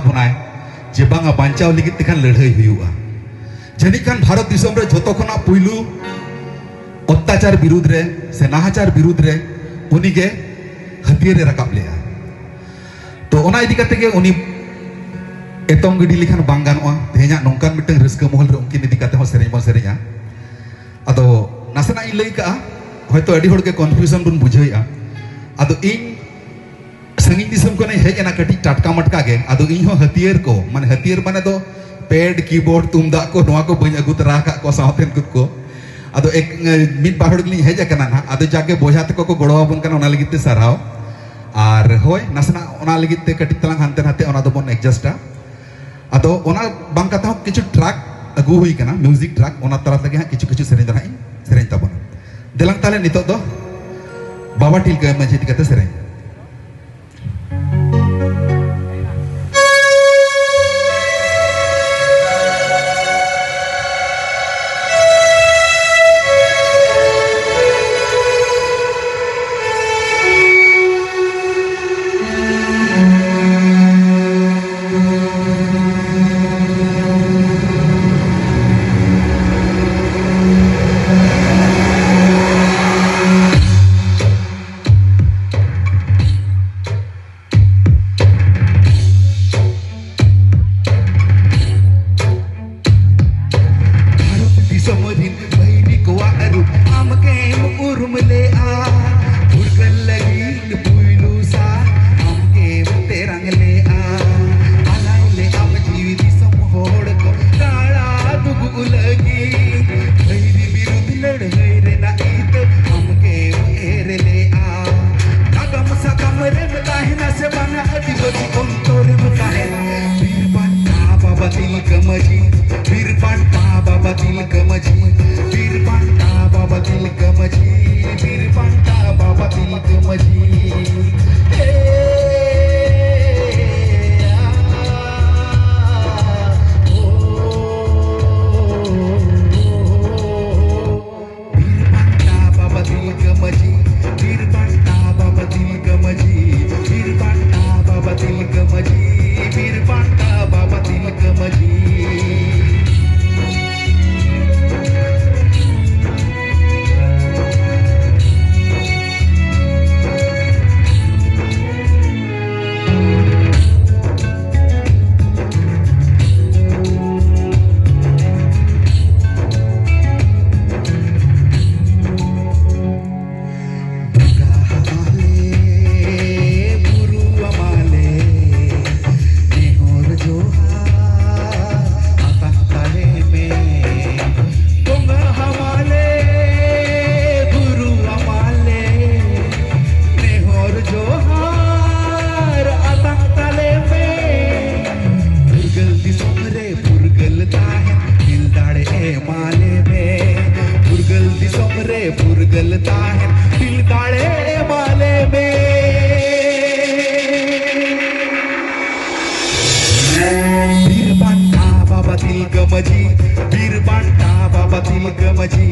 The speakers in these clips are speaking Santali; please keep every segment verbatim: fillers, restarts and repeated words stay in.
ᱵᱚᱱᱟᱭ ᱡᱮ ᱵᱟᱝᱟ, ᱵᱟᱧᱪᱟᱣ ᱞᱟᱹᱜᱤᱫ ᱛᱮᱠᱷᱟᱱ ᱞᱟᱹᱲᱦᱟᱹᱭ ᱦᱩᱭᱩᱜᱼᱟ᱾ ᱡᱟᱹᱱᱤᱡ ᱠᱷᱟᱱ ᱵᱷᱟᱨᱚᱛ ᱫᱤᱥᱚᱢ ᱨᱮ ᱡᱷᱚᱛᱚ ᱠᱷᱚᱱᱟᱜ ᱯᱩᱭᱞᱩ ᱚᱛᱛᱟᱪᱟᱨ ᱵᱤᱨᱩᱫᱽ ᱨᱮ ᱥᱮ ᱱᱟᱦᱟᱪᱟᱨ ᱵᱤᱨᱩᱫᱽ ᱨᱮ ᱩᱱᱤᱜᱮ ᱦᱟᱹᱛᱭᱟᱹᱨ ᱮ ᱨᱟᱠᱟᱵ ᱞᱮᱜᱼᱟ᱾ ᱛᱚ, ᱚᱱᱟ ᱤᱫᱤ ᱠᱟᱛᱮ ᱜᱮ ᱩᱱᱤ ᱮᱛᱚᱢ ᱜᱤᱰᱤ ᱞᱮᱠᱷᱟᱱ ᱵᱟᱝ ᱜᱟᱱᱚᱜᱼᱟ᱾ ᱛᱮᱦᱮᱧᱟᱜ ᱱᱚᱝᱠᱟᱱ ᱢᱤᱫᱴᱟᱝ ᱨᱟᱹᱥᱠᱟᱹ ᱢᱚᱦᱚᱞ ᱨᱮ ᱩᱱᱠᱤᱱ ᱤᱫᱤ ᱠᱟᱛᱮ ᱦᱚᱸ ᱥᱮᱨᱮᱧ ᱵᱚᱱ ᱥᱮᱨᱮᱧᱟ᱾ ᱟᱫᱚ ᱱᱟᱥᱮᱱᱟᱜ ᱤᱧ ᱞᱟᱹᱭ ᱠᱟᱜᱼᱟ, ᱦᱚᱭᱛᱳ ᱟᱹᱰᱤ ᱦᱚᱲᱜᱮ ᱠᱚᱱᱯᱷᱤᱭᱩᱡᱚᱱ ᱵᱚᱱ ᱵᱩᱡᱷᱟᱹᱣᱮᱫᱼᱟ᱾ ᱟᱫᱚ ᱤᱧ ᱥᱟᱺᱜᱤᱧ ᱫᱤᱥᱚᱢ ᱠᱷᱚᱱᱤᱧ ᱦᱮᱡ ᱮᱱᱟ ᱠᱟᱹᱴᱤᱡ ᱴᱟᱴᱠᱟ ᱢᱟᱴᱠᱟ ᱜᱮ᱾ ᱟᱫᱚ ᱤᱧ ᱦᱚᱸ ᱦᱟᱹᱛᱭᱟᱹᱨ ᱠᱚ, ᱢᱟᱱᱮ ᱦᱟᱹᱛᱭᱟᱹᱨ ᱢᱟᱱᱮ ᱫᱚ ᱯᱮᱰ, ᱠᱤᱵᱳᱨᱰ, ᱛᱩᱢᱫᱟᱜ ᱠᱚ, ᱱᱚᱣᱟ ᱠᱚ ᱵᱟᱹᱧ ᱟᱹᱜᱩ ᱛᱚᱨᱟ ᱟᱠᱟᱫ ᱠᱚᱣᱟ ᱥᱟᱶᱛᱮᱱ ᱠᱚ᱾ ᱟᱫᱚ ᱮᱠ-, ᱢᱤᱫ ᱵᱟᱨ ᱦᱚᱲ ᱜᱮᱞᱤᱧ ᱦᱮᱡ ᱟᱠᱟᱱᱟ ᱱᱟᱦᱟᱜ᱾ ᱟᱫᱚ ᱡᱟᱜᱮ ᱵᱚᱭᱦᱟ ᱛᱟᱠᱚ ᱠᱚ ᱜᱚᱲᱚ ᱟᱵᱚᱱ ᱠᱟᱱᱟ, ᱚᱱᱟ ᱞᱟᱹᱜᱤᱫ ᱛᱮ ᱥᱟᱨᱦᱟᱣ᱾ ᱟᱨ ᱦᱳᱭ, ᱱᱟᱥᱮᱱᱟᱜ ᱚᱱᱟ ᱞᱟᱹᱜᱤᱫ ᱛᱮ ᱠᱟᱹᱴᱤᱡ ᱛᱟᱞᱟᱝ ᱦᱟᱱᱛᱮ ᱱᱟᱛᱮ, ᱚᱱᱟ ᱫᱚᱵᱚᱱ ᱮᱰᱡᱟᱥᱴᱟ᱾ ᱟᱫᱚ ᱚᱱᱟ ᱵᱟᱝ ᱠᱟᱛᱮ ᱦᱚᱸ ᱠᱤᱪᱷᱩ ᱴᱨᱟᱠ ᱟᱹᱜᱩ ᱦᱩᱭ ᱠᱟᱱᱟ, ᱢᱤᱣᱡᱤᱠ ᱴᱨᱟᱠ, ᱚᱱᱟ ᱛᱟᱞᱟ ᱛᱮᱜᱮ ᱦᱟᱸᱜ ᱠᱤᱪᱷᱩ ᱠᱤᱪᱷᱩ ᱥᱮᱨᱮᱧ ᱫᱚ ᱦᱟᱸᱜ ᱤᱧ ᱥᱮᱨᱮᱧ ᱛᱟᱵᱚᱱᱟ᱾ ᱫᱮᱞᱟᱝ ᱛᱟᱦᱞᱮ ᱱᱤᱛᱚᱜ ᱫᱚ ᱵᱟᱵᱟ ᱴᱤᱞᱠᱟᱹ ᱢᱟᱹᱡᱷᱤ ᱤᱫᱤ ᱠᱟᱛᱮ ᱥᱮᱨᱮᱧ᱾ ᱵᱤᱨ ᱵᱟᱱᱴᱟ ᱵᱟᱵᱟ ᱛᱤᱞᱠᱟᱹ ᱢᱟᱹᱡᱷᱤ᱾ ᱵᱚᱸᱜᱟ ᱦᱟᱢᱟᱞᱮ, ᱵᱩᱨᱩ ᱦᱟᱢᱟᱞᱮ, ᱱᱮᱦᱚᱨ ᱡᱚᱦᱟᱨ ᱟᱛᱟᱝ ᱛᱟᱞᱮ ᱢᱮ᱾ ᱵᱚᱸᱜᱟ ᱦᱟᱢᱟᱞᱮ, ᱵᱩᱨᱩ ᱦᱟᱢᱟᱞᱮ, ᱱᱮᱦᱚᱨ ᱡᱚᱦᱟᱨ ᱟᱛᱟᱝ ᱛᱟᱞᱮ ᱢᱮ᱾ ᱯᱷᱩᱨᱜᱟᱹᱞ ᱫᱤᱥᱚᱢ ᱨᱮ ᱯᱷᱩᱨᱜᱟᱹᱞ ᱛᱟᱦᱮᱱ ᱫᱤᱞ ᱫᱟᱲᱮ ᱮᱢᱟᱞᱮ ᱢᱮ᱾ ᱯᱷᱩᱨᱜᱟᱹᱞ ᱫᱤᱥᱚᱢ ᱨᱮ ᱯᱷᱩᱨᱜᱟᱹᱞ ᱛᱟᱦᱮᱱ ᱫᱤᱞ ᱫᱟᱲᱮ ᱮᱢᱟᱞᱮ ᱢᱮ᱾ ᱵᱤᱨ ᱵᱟᱱᱴᱟ ᱵᱟᱵᱟ ᱛᱤᱞᱠᱟᱹ ᱢᱟᱹᱡᱷᱤ, ᱵᱤᱨ ᱵᱟᱱᱴᱟ ᱵᱟᱵᱟ ᱛᱤᱞᱠᱟᱹ ᱢᱟᱹᱡᱷᱤ,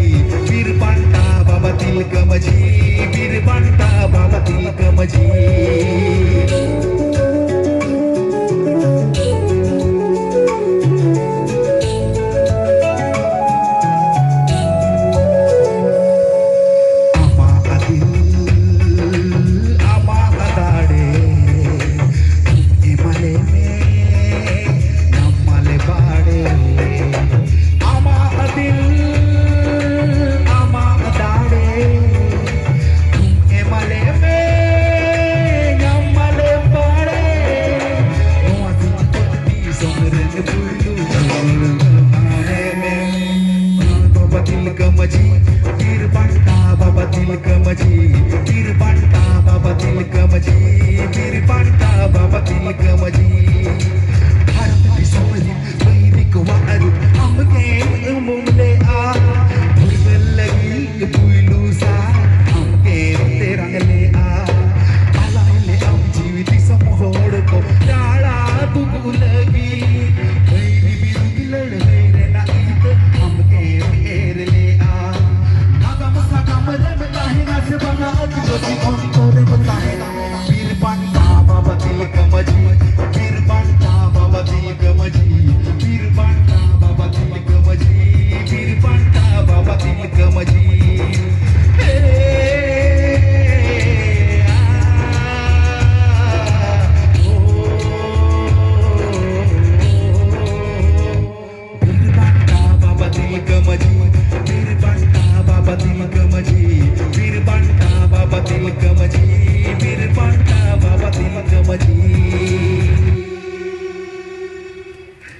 ᱵᱤᱨ ᱵᱟᱱᱴᱟ ᱵᱟᱵᱟ ᱛᱤᱞᱠᱟᱹ ᱢᱟᱹᱡᱷᱤ, ᱵᱤᱨ ᱵᱟᱱᱴᱟ ᱵᱟᱵᱟ ᱛᱤᱞᱠᱟᱹ ᱢᱟᱹᱡᱷᱤ᱾ ᱟᱢᱟᱜ ᱫᱤᱞ, ᱟᱢᱟᱜ ᱫᱟᱲᱮ, ᱮᱢᱟᱞᱮ ᱢᱮ, ᱧᱟᱢ ᱢᱟᱞᱮ ᱵᱟᱲᱮ᱾ ᱟᱢᱟᱜ ᱫᱤᱞ, ᱟᱢᱟᱜ ᱫᱟᱲᱮ, ᱮᱢᱟᱞᱮ ᱢᱮ, ᱧᱟᱢ ᱢᱟᱞᱮ ᱵᱟᱲᱮ᱾ ᱱᱚᱣᱟ ᱥᱤᱧᱚᱛ ᱫᱤᱥᱚᱢ ᱨᱮᱱ ᱯᱩᱭᱞᱩ ᱢᱟᱱᱮ ᱢᱮ᱾ ᱵᱟᱵᱟ ᱛᱤᱞᱠᱟᱹ ᱢᱟᱹᱡᱷᱤ, ᱵᱤᱨ ᱵᱟᱱᱴᱟ ᱵᱟᱵᱟ ᱛᱤᱞᱠᱟᱹ ᱢᱟᱹᱡᱷᱤ᱾